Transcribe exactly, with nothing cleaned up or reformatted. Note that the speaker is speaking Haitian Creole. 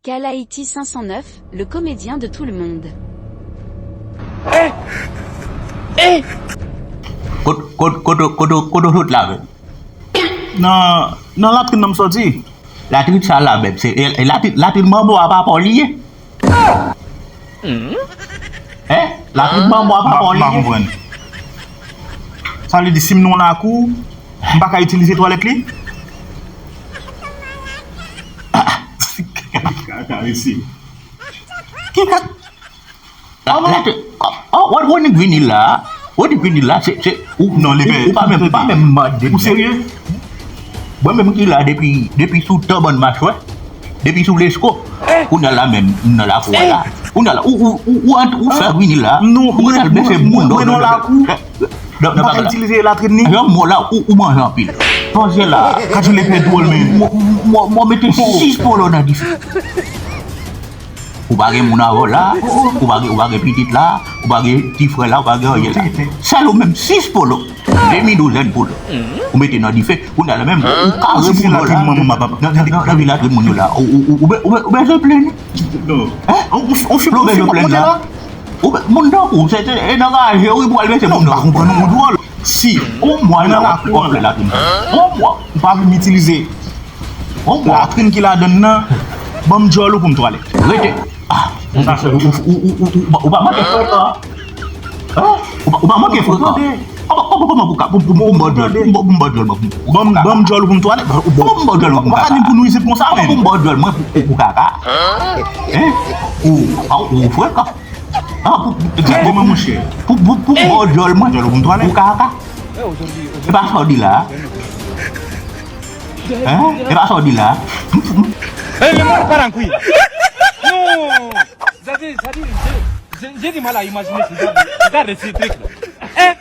Kalaiti cinq cent neuf, le comédien de tout le monde. Eh! Eh! Kot, kot, kote, kote, kote w sot la menm? Nan, nan latrin nan m sòti. Latrin sa la menm, se, e, e latrin, latrin manbo a pa pa w li ye? Hein? Latrin manbo a pa pa w li ye? M pa konprann. Sa vle di, si m nan yon lakou, m pa ka itilize twalèt li? Kaka, mesye. Ki kaka? La, la, te, oh, oh, Rodrigue vini la. Rodrigue vini la, se, se, ou, non, li ou, ou pa menm, ou pa menm mande. Ou serye? Mwen menm ki la depi, depi sou tan bann machwè, depi sou lesko. Kounye a la menm, m nan lakou a la. Kounye a la, ou, ou, ou, ou, ant-, ou fè vini la. Non, ou al bese moun nan lakou. M pa ka itilize latrin ni. Yon mò la, ou, ou manje anpil. Panse la. Kache lepè dwòl, men. Mwen, mwen, mwen mete sis polo nan dife. Ou pa gen moun avè w la, ou pa gen, ou pa gen pitit la, ou pa gen ti frè la, ou pa gen anyen la. Sèl ou menm, sis polo. Demi douzèn polo. Ou mete nan dife, kounye a la menm, ou kare moun yo la. Nan, nan, nan, nan vye latrin moun yo la. Ou, ou, ou, ou be-, ou be-, ou bezwen plenn. Non. Hein? Ou, ou, ou bezwen plenn la. Ou be-, moun tankou, se, se, e nan raje, ou pral mete moun nan. Non, m pa konprann ou dwòl. Si, on mwa nan lakou, w ap fè latrin. On mwa. Ou pa vle m itilize. On mwa. Latrin ki ladann nan, ban m djòl ou pou m twalèt. Rete. Ah, ou, ou, ou pa manke frekan. Hein? Ou pa, ou pa manke frekan. Kòman, kòman, kòman pou ka, pou, pou, pou m ba w djòl, pou, pou m ba w djòl, ban m, ban m djòl ou pou m twalèt. Kòman pou m ba w djòl ou pou m kaka? Ou pa ka vin pou nou isit konsa, menm. Kòman pou m ba w djòl mwen pou, pou, pou kaka? Hein? Ou, ou, ou frekan. Ah, pou, pou, gade mwen, monchè. Pou, pou, pou m ba w djòl mwen. Djòl ou pou m twalèt. Pou kaka. E pa sa w di la. Hein? E pa sa w di la. Eh, mi amor, para aquí. Non! Sa di, sa di, j'ai, j'ai, j'ai du mal à imaginer ce genre de, ce genre de truc là. Eh!